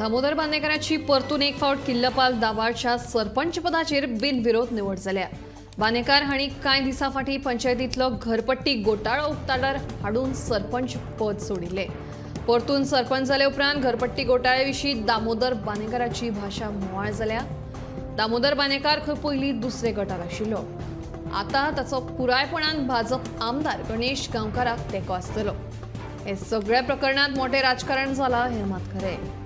दामोदर बांदेकाराची परतून एक फावट किल्लपाल दाबाळच्या सरपंच पदाचेर बिनविरोध निवड जाल्या। बांदेकार हांणी कांय दिसां फाटीं पंचायतींतलो घरपट्टी घोटाळो उक्ताडार हाडून सरपंच पद सोडिल्लें। परतून सरपंच जाले उपरांत घरपट्टी घोटाळ्या विशीं दामोदर बांदेकाराची भाशा म्होंवाळ जाल्या। दामोदर बांदेकार खंय पयलीं दुसरे गटार आशिल्लो, आतां ताचो पुरायपणान भाजप आमदार गणेश गांवकाराक तेंको आसतलो। हे सगळ्या प्रकरणांत मोठें राजकारण जालां हें मात खरें।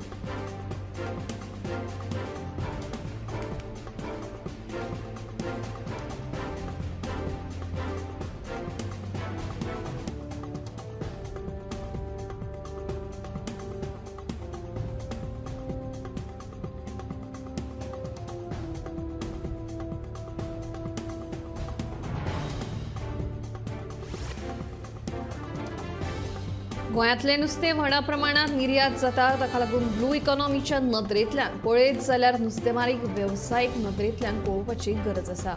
गोंयांतलें नुस्तें व्हडा प्रमाणांत निर्यात जाता, ताका लागून ब्लू इकॉनॉमीच्या नदरेंतल्यान पळयत जाल्यार नुस्तेमारीक वेवसायीक नदरेंतल्यान पळोवपाची गरज आसा।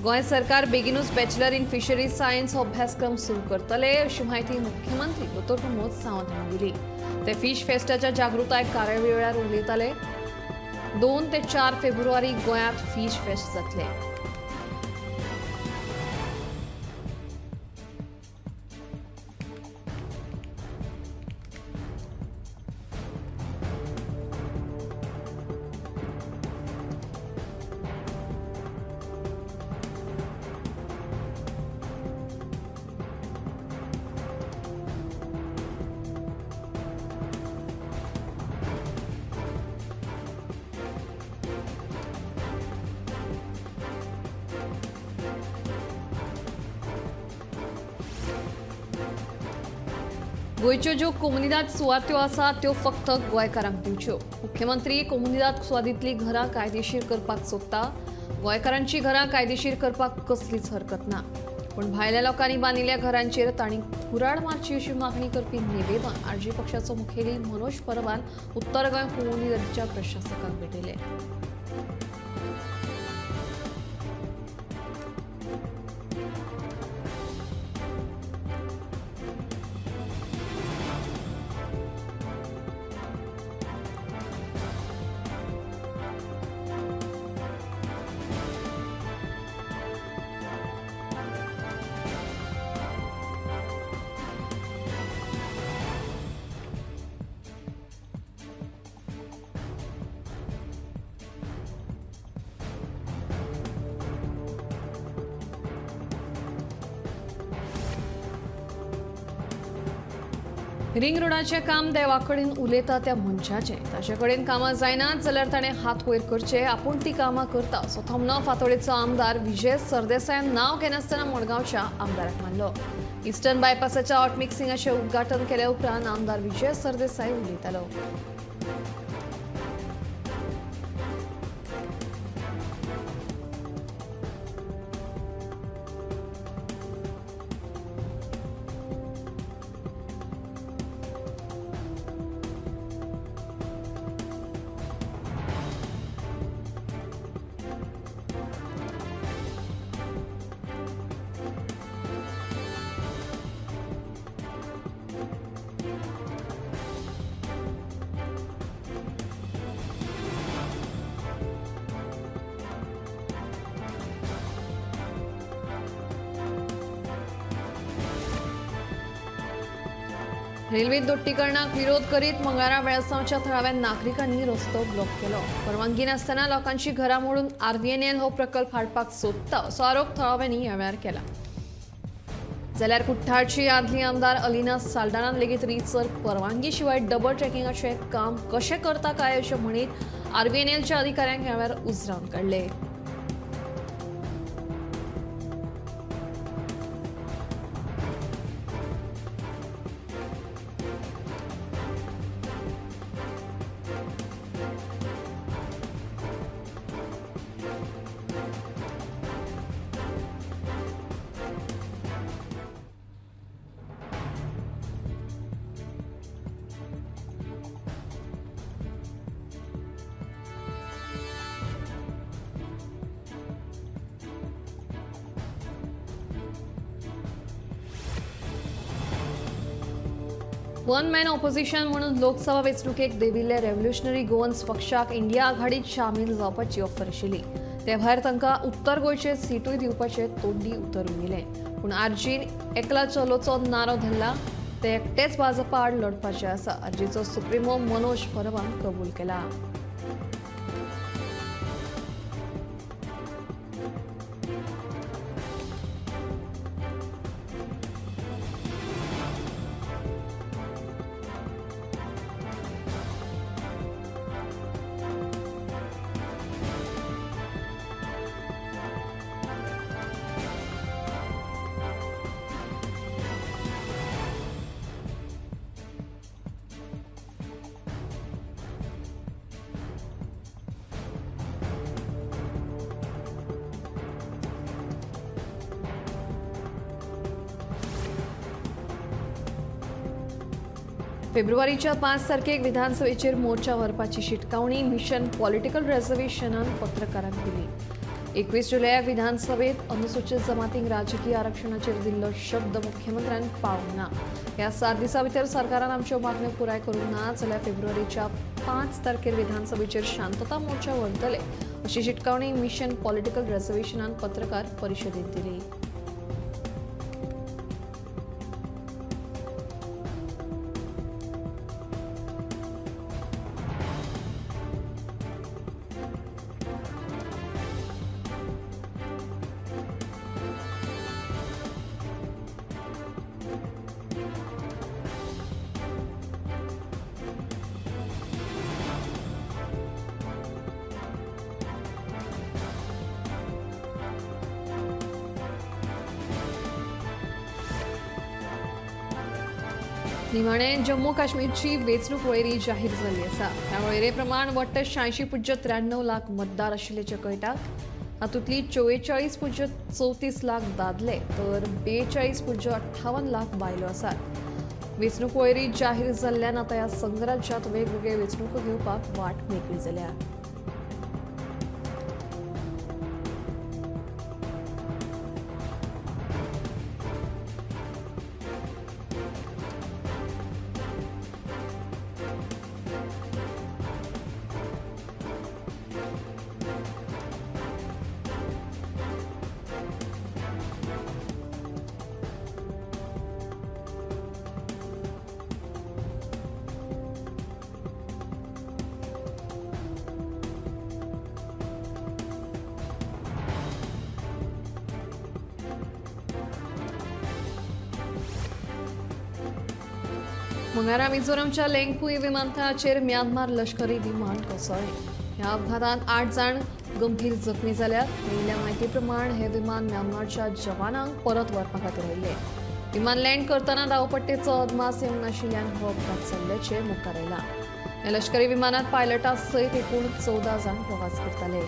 गोंय सरकार बेगिनूच बॅचलर इन फिशरीज सायन्स हो अभ्यासक्रम सुरू करतले अशी म्हायती मुख्यमंत्री डॉ प्रमोद सावंत हांणी दिली। ते फिश फेस्टाच्या जागृताय कार्यावळी वेळार उलयताले। 2 ते 4 फेब्रुवारी गोंयांत फिश फेस्ट जातले। गोंयच्यो ज्यो कोमुनिदाद सुवात्यो आसात त्यो फक्त गोंयकारांक दिवच्यो। मुख्यमंत्री कोमुनिदाद सुवातींतलीं घरां कायदेशीर करपाक सोदता। गोंयकारांची घरां कायदेशीर करपाक कसलीच हरकत ना, पूण भायल्या लोकांनी बांदिल्ल्या घरांचेर तांणी कुराड मारची अशी मागणी करपी निवेदन आरजी पक्षाचो मुखेली मनोज परबान उत्तर गोंय कोमुनिदादीच्या प्रशासकाक भेटयलें। रिंग रोडाचें काम देवा कडेन उलयता त्या मनशाचें, ताचे कडेन कामां जायनात जाल्यार ताणें हात वयर करचे, आपूण ती कामां करता असो थोमणो फातोडेचो आमदार विजय सरदेसायान नांव घेनासतना मडगांवच्या आमदाराक मारलो। इस्टर्न बायपासाच्या हॉट मिक्सिंगाचें उद्घाटन केल्या उपरांत आमदार विजय सरदेसाय उलयतालो। रेल्वे दोट्टीकरणाक विरोध करीत मंगळारा वेळसांवच्या थळाव्या नागरिकांनी रस्तो ब्लॉक केलो। परवानगी नासतना लोकांची घरां मोडून आरव्हीएनएल हो प्रकल्प हाडपाक सोदता असो आरोप थळाव्यांनी ह्या वेळार केला। जाल्यार कुठ्ठाळची आदली आमदार अलिना साल्दानान लेगीत रितसर परवानगी शिवाय डबल ट्रॅकिंगाचें काम कशें करता काय अशें म्हणीत आरव्हीएनएलच्या अधिकाऱ्यांक ह्या वेळार उजरावन काडले। वन मॅन ऑपोजिशन म्हणून लोकसभा वेंचणुकेक देविल्ले रेव्होल्युशनरी गोवन्स पक्षाक इंडिया आघाडीत सामील जावपाची ऑफर आशिल्ली. ते भायर तांकां उत्तर गोंयचे सिटूय दिवपाचे तोंडी उतरून दिलें. पूण आरजीन एकला चलोचो नारो धरला. ते एकटेच भाजपा आड लढपाचे आसा. आरजीचो सुप्रिमो मनोज परबान कबूल केला. फेब्रुवारीच्या 5 तारखेक विधानसभेचेर मोर्चा व्हरपाची शिटकावणी मिशन पॉलिटिकल रिझर्वेशनान पत्रकारांक दिली. 21 जुलयाक विधानसभेत अनुसूचित जमातींक राजकीय आरक्षणाचेर दिल्लो शब्द मुख्यमंत्र्यान पावूंक ना. ह्या 7 दिसां भितर सरकारान आमच्यो मागण्यो पुराय करूंक ना जाल्यार फेब्रुवारीच्या 5 तारखेर विधानसभेचेर शांतता मोर्चा व्हरतले अशी शिटकावणी मिशन पॉलिटिकल रिझर्वेशनान पत्रकार परिशदेंत दिली. निमाणे जम्मू काश्मीरची वेंचणूक वळेरी जाहीर जाल्ली आसा. ह्या वळेरे प्रमाण वट्ट 86.93 लाख मतदार आशिल्ल्याचें कळटा. हातूंतली 44.34 लाख दादले तर 42.58 लाख बायलो आसात. वेंचणूक वळेरी जाहीर जाल्ल्यान आतां ह्या संघराज्यांत वेगवेगळे वेंचणुको घेवपाक वाट मेकळी जाल्या. मंगळारा मिझोरमच्या लेंगपुई विमानतळाचेर म्यानमार लष्करी विमान कोसळ्ळें. ह्या अपघातांत 8 जाण गंभीर जखमी जाल्यात. मेळिल्ल्या म्हायती प्रमाण हें विमान म्यानमारच्या जवानांक परत व्हरपा खातीर आयिल्लें. विमान लँड करतना धांवपट्टेचो अदमास येवंक नाशिल्ल्यान हो अपघात जाल्ल्याचें मुखार आयलां. ह्या लष्करी विमानांत पायलटा सयत एकूण 14 जाण प्रवास करताले.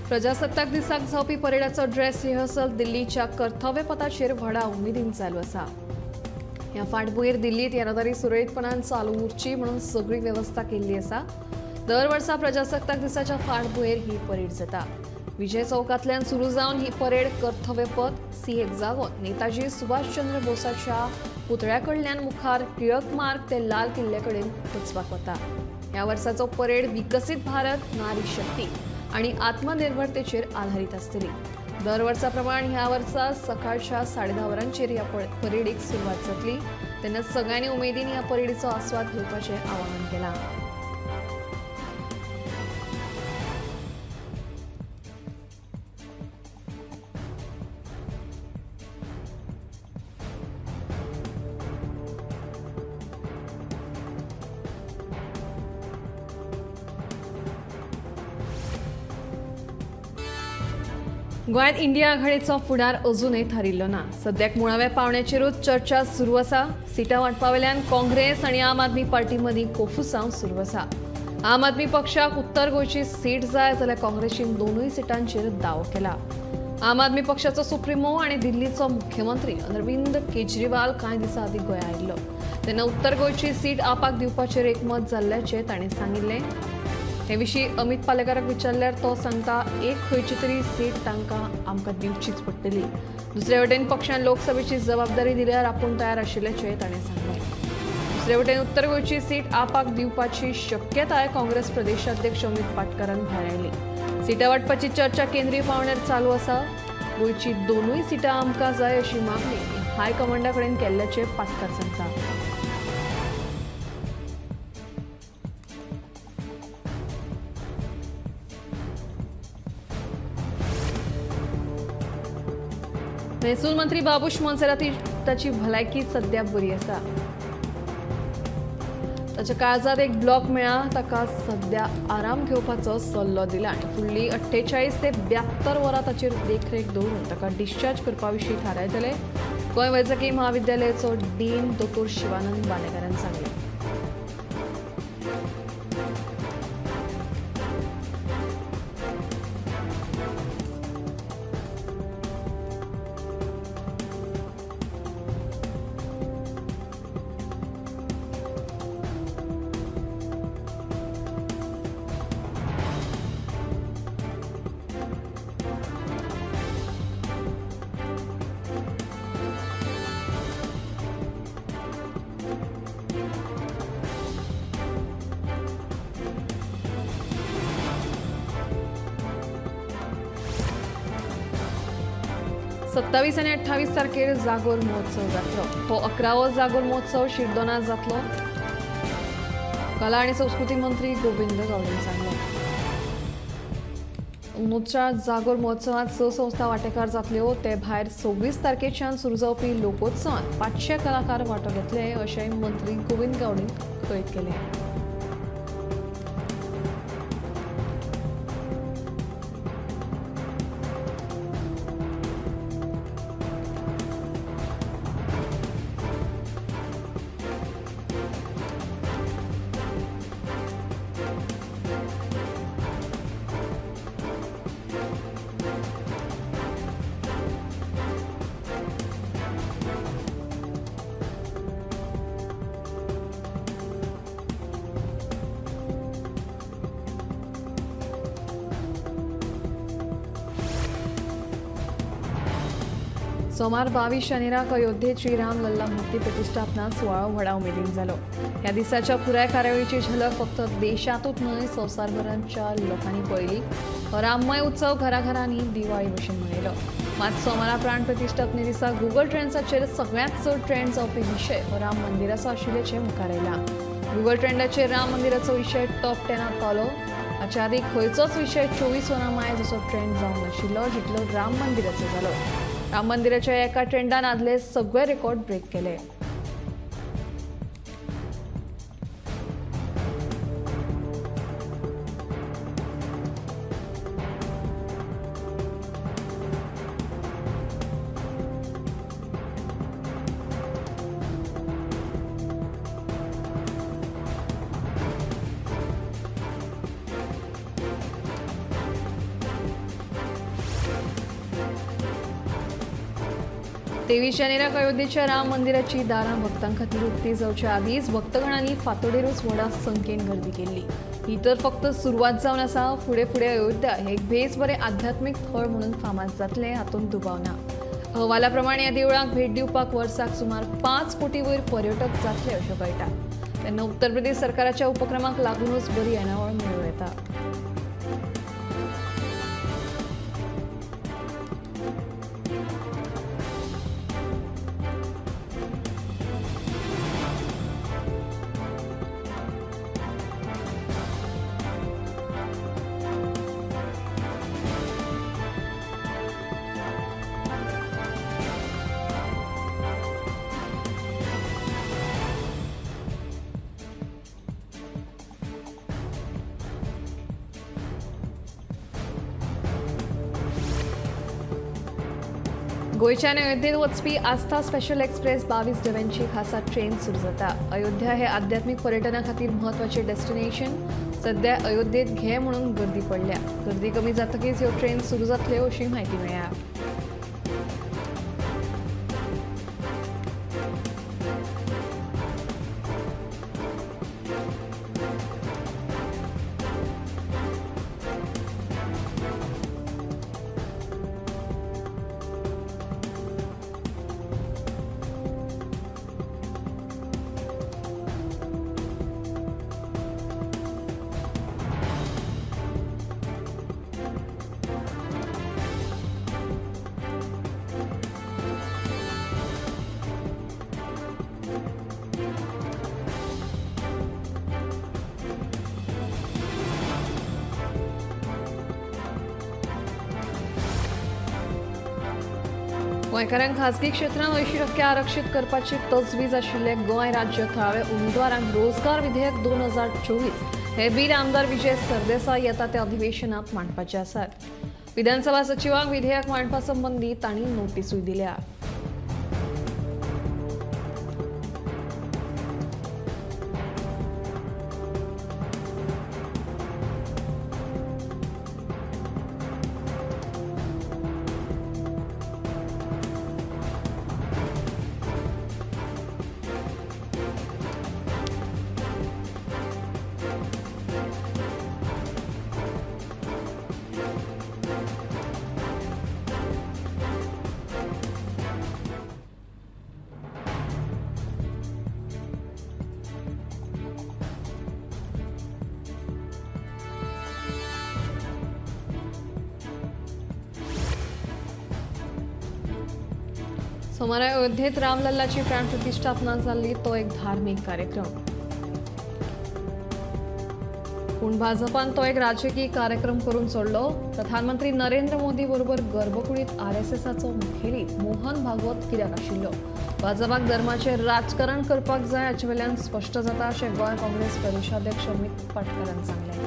प्रजासत्ताक दिसाक जावपी परेडाचो ड्रेस रिहर्सल दिल्लीच्या कर्तव्य पथाचेर व्हडा उमेदीन चालू आसा. ह्या फाटभूंयेर दिल्लीत येरादारी सुरळीतपणान चालू उरची म्हणून सगळी वेवस्था केल्ली आसा. दर वर्सा प्रजासत्ताक दिसाच्या फाटभूंयेर ही परेड जाता. विजय चौकांतल्यान सुरू जावन ही परेड कर्तव्य पथ सी हेक्सागोन नेताजी सुभाषचंद्र बोसाच्या पुतळ्या कडल्यान मुखार टिळक मार्ग ते लाल किल्ल्या कडेन वचपाक वता. ह्या वर्साचो परेड विकसीत भारत, नारी शक्ती आणि आत्मनिर्भरतेचेर आधारित आसतली. दर वर्सा प्रमाण ह्या वर्सा सकाळच्या 10:30 वरांचेर ह्या परेडीक सुरवात जातली. तेन्ना सगळ्यांनी उमेदीन ह्या परेडीचो आस्वाद घेवपाचें आवाहन केलां. गोंयांत इंडिया आघाडीचो फुडार अजूनय थारिल्लो ना. सद्याक मुळाव्या पावण्याचेरूच चर्चा सुरू आसा. सिटां वांटपा वेल्यान काँग्रेस आनी आम आदमी पार्टी मदीं कोफुसांव सुरू आसा. आम आदमी पक्षाक उत्तर गोंयची सीट जाय जाल्यार काँग्रेसीन दोनूय सिटांचेर दावो केला. आम आदमी पक्षाचो सुप्रिमो आनी दिल्लीचो मुख्यमंत्री अरविंद केजरीवाल कांय दिसां आदीं गोंया आयिल्लो तेन्ना उत्तर गोंयची सीट आपाक दिवपाचेर एकमत जाल्ल्याचें ताणें सांगिल्लें. हे विशीं अमित पालेकाराक विचारल्यार तो सांगता एक खंयची तरी सीट तांकां आमकां दिवचीच पडटली. दुसरे वटेन पक्षान लोकसभेची जबाबदारी दिल्यार आपूण तयार आशिल्ल्याचें ताणें सांगलें. दुसरे वटेन उत्तर गोंयची सीट आपाक दिवपाची शक्यताय काँग्रेस प्रदेशाध्यक्ष अमित पाटकारान भायर. सिटां वांटपाची चर्चा केंद्रीय पावंड्यार चालू आसा. गोंयची दोनूय सिटां आमकां जाय अशी मागणी हायकमांडा कडेन केल्ल्याचें पाटकार सांगता. महसूल मंत्री बाबूश मोन्सेरात ताची भलायकी सद्या बरी आसा. ताच्या काळजांत एक ब्लॉक मेळ्ळा. ताका सद्या आराम घेवपाचो सल्लो दिला आनी फुडली 48 ते 72 वरां ताचेर देखरेख दवरून ताका डिस्चार्ज करपा विशीं थारायतले. गोंय वैजकी म्हाविद्यालयाचो डीन दोतोर शिवानंद बानेकारान सांगलें. सत्तावीस आनी 28 तारखेर जागोर महोत्सव जातलो. तो 11वो जागोर महोत्सव शिरदोना जातलो. कला आनी संस्कृती मंत्री गोविंद गावडेन सांगलो. अंदूच्या जागोर महोत्सवात 6 संस्था वांटेकार जातल्यो. ते भायर 26 तारखेच्यान सुरू जावपी लोकोत्सवात 500 कलाकार वांटो घेतले अशें मंत्री गोविंद गावडेन कळीत केलें. सोमार 22 जानेराक अयोध्येत श्रीराम लल्ला मूर्ती प्रतिष्ठापना सुवाळो व्हडा उमेदीन जालो. ह्या दिसाच्या पुराय कार्यावळीची झलक फक्त देशांतूच न्हय संवसारभरांच्या लोकांनी पळयली. हो राममय उत्सव घराघरांनी दिवाळी भशेन मनयलो. मात सोमारा प्राण प्रतिष्ठापने दिसा गुगल ट्रेंड्साचेर सगळ्यांत चड ट्रेंड जावपी विशय हो राम मंदिराचो आशिल्ल्याचें मुखार आयलां. गुगल ट्रेंडाचेर राम मंदिराचो विशय टॉप 10 पावलो. हाच्या आदीं खंयचोच विशय 24 वरां मायज असो ट्रेंड जावंक नाशिल्लो जितलो राम मंदिराचो जालो. राम मंदिराच्या एका ट्रेंडान आदले सगळे रेकॉर्ड ब्रेक केले. तेवीस जानेराक अयोध्येच्या राम मंदिराची दारां भक्तां खातीर उक्ती जावच्या आदींच भक्तगणांनी फांतोडेरूच व्हडा संख्येन गर्दी केल्ली. ही तर फक्त सुरवात जावन आसा. फुडें फुडें अयोध्या हे एक भेस बरें आध्यात्मीक थळ म्हणून फामाद जातलें हातूंत दुबाव ना. अहवाला प्रमाणे ह्या देवळांक भेट दिवपाक वर्साक सुमार 5 कोटी वयर पर्यटक जातले अशें कळटा. तेन्ना उत्तर प्रदेश सरकाराच्या उपक्रमाक लागूनच बरी येणावळ मेळूं येता. गोंयच्यान अयोध्येत वचपी आस्था स्पेशल एक्सप्रेस 22 डब्यांची खासा ट्रेन सुरू जाता. अयोध्या हे आध्यात्मिक पर्यटना खातीर म्हत्वाचें डेस्टिनेशन. सध्या अयोध्येत घे म्हणून गर्दी पडल्या. गर्दी कमी जातकीच ह्यो ट्रेन सुरू जातल्यो अशी म्हायती मेळ्ळ्या. गोंयकारांक खाजगी क्षेत्रांत 80% आरक्षीत करपाची तजवीज आशिल्ले गोंय राज्य थळावे उमेदवारांक रोजगार विधेयक 2024 हे बील आमदार विजय सरदेसाय येता त्या अधिवेशनात मांडपाचे आसात. विधानसभा सचिवांक विधेयक मांडपा संबंदी तांणी नोटीसूय दिल्या. सोमारा अयोध्येत रामलल्लाची प्राणप्रतिष्ठापना जाल्ली तो एक धार्मिक कार्यक्रम, पूण भाजपान तो एक राजकीय कार्यक्रम करून सोडलो. प्रधानमंत्री नरेंद्र मोदी बरोबर गर्भकुडीत आरएसएसाचो मुखेली मोहन भागवत कित्याक आशिल्लो? भाजपाक धर्माचें राजकारण करपाक जाय हाचे वयल्यान स्पश्ट जाता अशें गोंय काँग्रेस प्रदेशाध्यक्ष अमित पाटकारान सांगलें.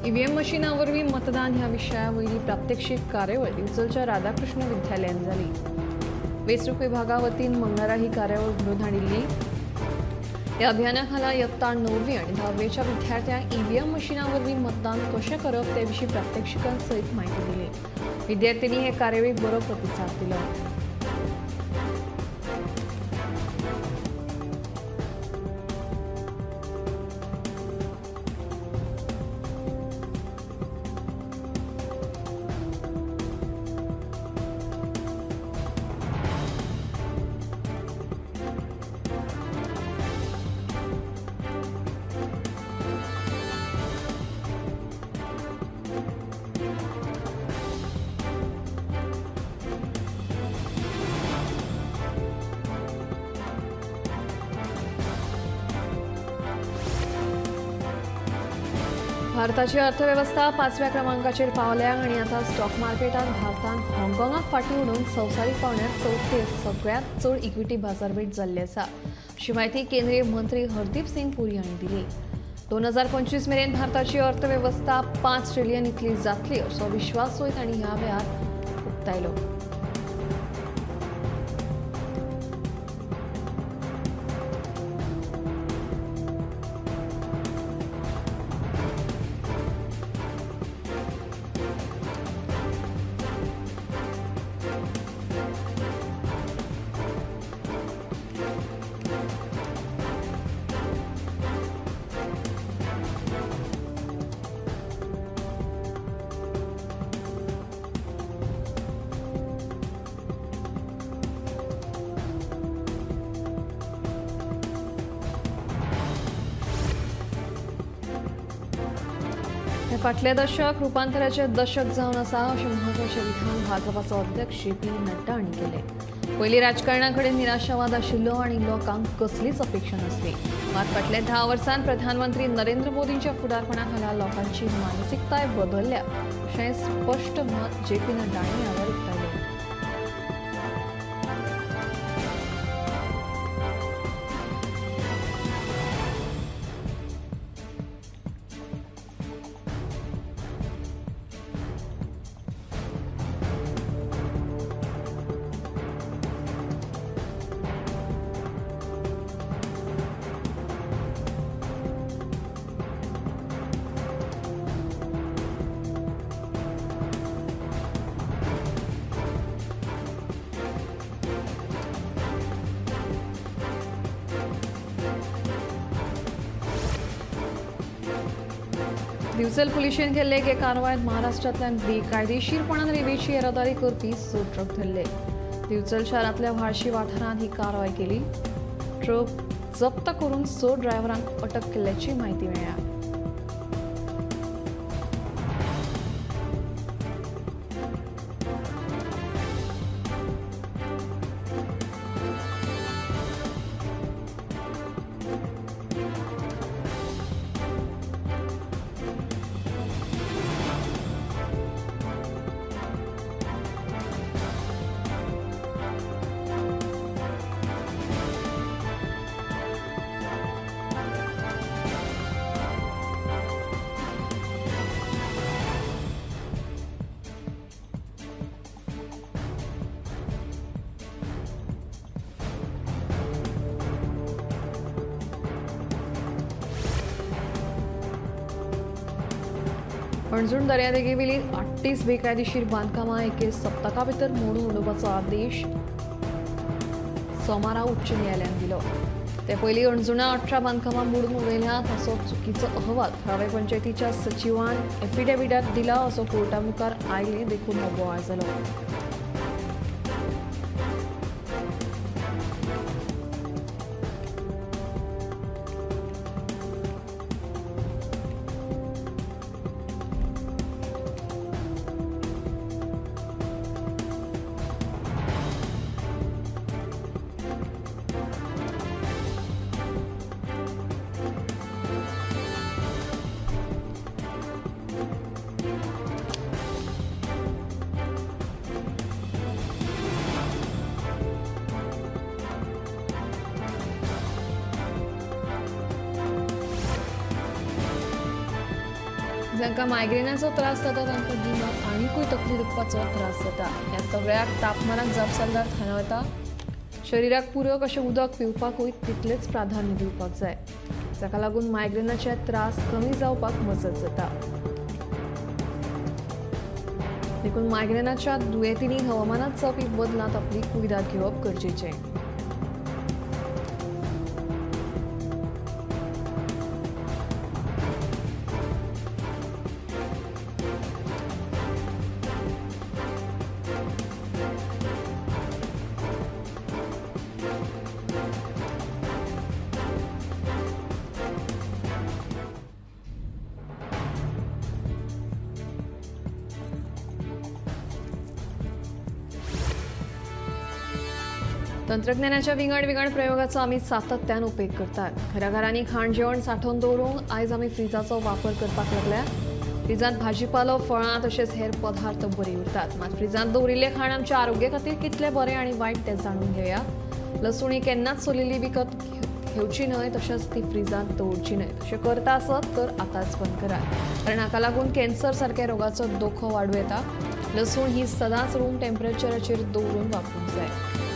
ईव्हीएम मशिना वरवीं मतदान ह्या विशया वयली प्रात्यक्षिक कार्यावळ दिवचलच्या राधाकृष्ण विद्यालयान जाली. वेंचणूक विभागा वतीन मंगळारा ही कार्यावळ घडोवन हाडिल्ली. ह्या अभियाना खाला यत्ता 9वी आनी 10वेच्या विद्यार्थ्यांक ईव्हीएम मशिना वरवीं मतदान कशें करप ते विशीं प्रात्यक्षिकां सयत म्हायती दिली. विद्यार्थ्यांनी हे कार्यावळीक बरो प्रतिसाद दिलो. भारताची अर्थवेवस्था 5व्या क्रमांकाचेर पावल्या आनी आतां स्टॉक मार्केटांत भारतान हाँगकाँगाक फाटीं उडोवन संवसारीक पावंड्यार चवथे सगळ्यांत चड इक्विटी बाजारपेठ जाल्ली आसा अशी म्हायती केंद्रीय मंत्री हरदीप सिंग पुरी हांणी दिली. 2025 मेरेन भारताची अर्थवेवस्था 5 ट्रिलियन इतली जातली असो विश्वासूय तांणी ह्या वेळार उक्तायलो. फाटलें दशक रुपांतराचें दशक जावन आसा अशें म्हत्वाचें विधान भाजपाचो अध्यक्ष जे पी नड्डा हांणी केलें। पयलीं राजकारणा कडेन निराशावाद आशिल्लो आनी लोकांक कसलीच अपेक्षा नासली। मात फाटल्या 10 वर्सांत प्रधानमंत्री नरेंद्र मोदींच्या फुडारपणा खाला लोकांची मानसिकताय बदलल्या अशें स्पश्ट मत जे पी नड्डा हांणी ह्या वेळार उक्तायलें। दिवचल पुलिशेन केल्ले एके कारवायेंत महाराष्ट्रांतल्यान बेकायदेशीरपणान रेंवेची येरादारी करपी 6 ट्रक धरले। दिवचल शारांतल्या व्हाळशी वाठारांत ही कारवाय केली। ट्रक जप्त करून 6 ड्रायव्हरांक अटक केल्ल्याची म्हायती मेळ्ळ्या। हणजूण दर्यादेगेवेली 38 बेकायदेशीर बांदकामां एके सप्तका भितर मोडून उडोवपाचो आदेश सोमारा उच्च न्यायालयान दिलो। ते पयलीं हणजुणा 18 बांदकामां मोडून उडयल्यांत असो चुकीचो अहवाल थळावे पंचायतीच्या सचिवान एफिडेविटांत दिला असो कोर्टा मुखार आयले देखून हो बोवाळ जालो। जांकां मायग्रेनाचो त्रास जाता तांकां गिमाक आनीकूय तकली दुखपाचो त्रास जाता। ह्या सगळ्याक तापमानाक जापसालदार थारावं येता। शरिराक पुरक अशें उदक पिवपाकूय तितलेंच प्राधान्य दिवपाक जाय, जाका लागून मायग्रेनाचे त्रास कमी जावपाक मजत जाता। देखून मायग्रेनाच्या दुयेंतींनी हवामानांत जावपी बदलांत आपली कुयदाद घेवप गरजेचें। तंत्रज्ञानाच्या विंगड विंगड प्रयोगाचो आमी सातत्यान उपेग करतात। घराघरांनी खाण जेवण सांठोवन दवरूंक आयज आमी फ्रिजाचो वापर करपाक लागल्या। फ्रिजांत भाजीपालो, फळां तशेंच हेर पदार्थ बरे उरतात। मात फ्रिजांत दवरिल्लें खाण आमच्या आरोग्या खातीर कितलें बरें आनी वायट तें जाणून घेवया। लसूण ही केन्नाच सोलिल्ली विकत घेवची न्हय, तशेंच ती फ्रिजांत दवरची न्हय। तशें करता आसत तर आतांच बंद करात, कारण हाका लागून कॅन्सर सारक्या रोगाचो धोको वाडूं येता। लसूण ही सदांच रूम टेम्परेचराचेर दवरून वापरूंक जाय।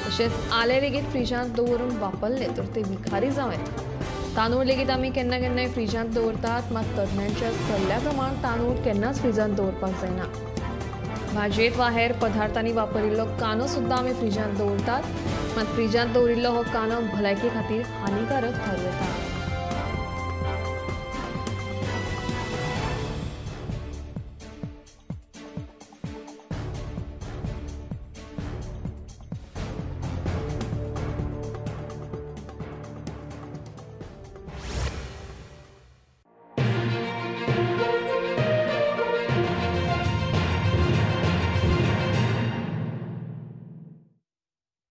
तशेंच आलें लेगीत फ्रिजांत दवरून वापरलें तर ते विखारी जावं येता। तांदूळ लेगीत आमी केन्ना केन्नाय फ्रिजांत दवरतात, मात तज्ञांच्या सल्ल्या प्रमाण तांदूळ केन्नाच फ्रिजांत दवरपाक जायना। भाजयेंत वा हेर पदार्थांनी वापरिल्लो कांदो सुद्दां आमी फ्रिजांत दवरतात, मात फ्रिजांत दवरिल्लो हो कांदो भलायके खातीर हानिकारक थारूं येता।